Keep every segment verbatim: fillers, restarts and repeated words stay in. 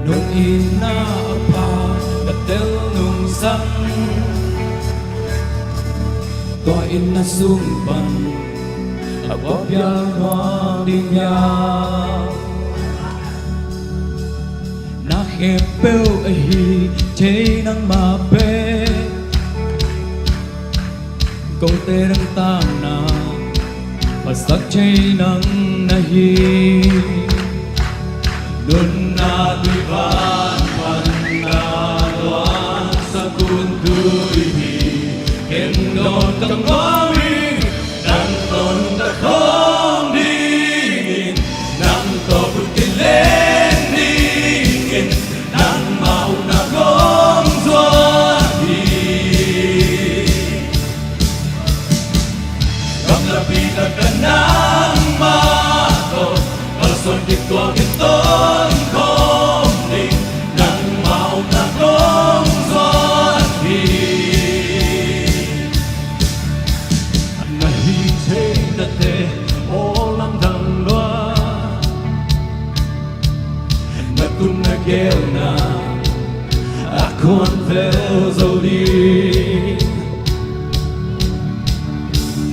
Nung itna a pha na tel nung zang, tua itna sung pan a pawlpi a nuam ding hiam? Na khempeuh ahi thei nangmah pen, kote nangtanna phasak thei nang na hi. Nunna tui van pan na luansak hun tuipi, ken dawn ka nuam ing, nang tawh nungta khawm dingin, nang tawh khut kileng dingin, nangmah upna kong zuan hi. Gamlapi taktak nangmah tawh kalsuan kituak in tawn khawm ding, nangmah upna kong zuan hi. Na hi thei nate aw lamdang lua, na tun na gelna a khuan vel zo ding.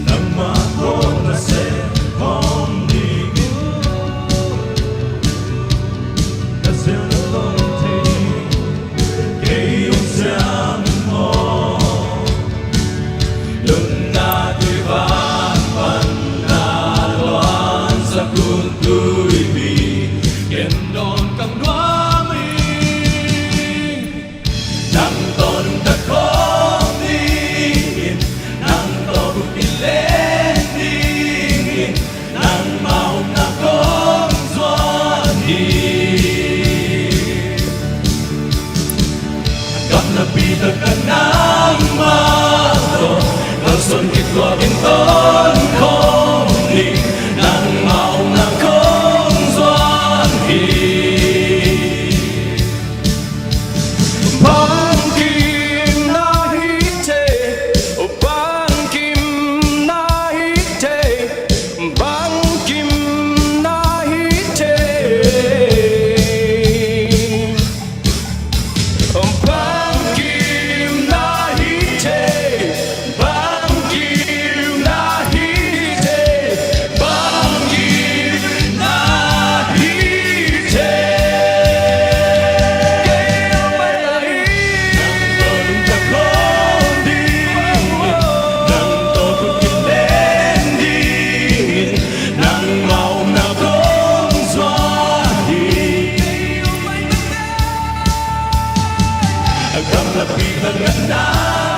Nangmah tawh na sem khawm dingin, na sem na tawh thei kei hong siam maw? Nunna tui van pan na luansak hun tuipi, ken dawn ka nuam ing, nang tawh nungta khawm dingin, nang tawh khut kileng dingin, nangmah upna kong zuan hi. Gamlapi taktak nangmah tawh kalsuan kituak in tawn khawm ding, nangmah upna kong zuan hi. Bangkim na hi thei, bangkim na hi thei, bangkim na hi thei. Bangkim na hi thei, bangkim na hi thei, bangkim na hi thei. Kei a pai lai, nang tawh nungta khawm ding, nang tawh khut kileng ding, nangmah upna kong zuan hi. Gamlapi taktak nangmah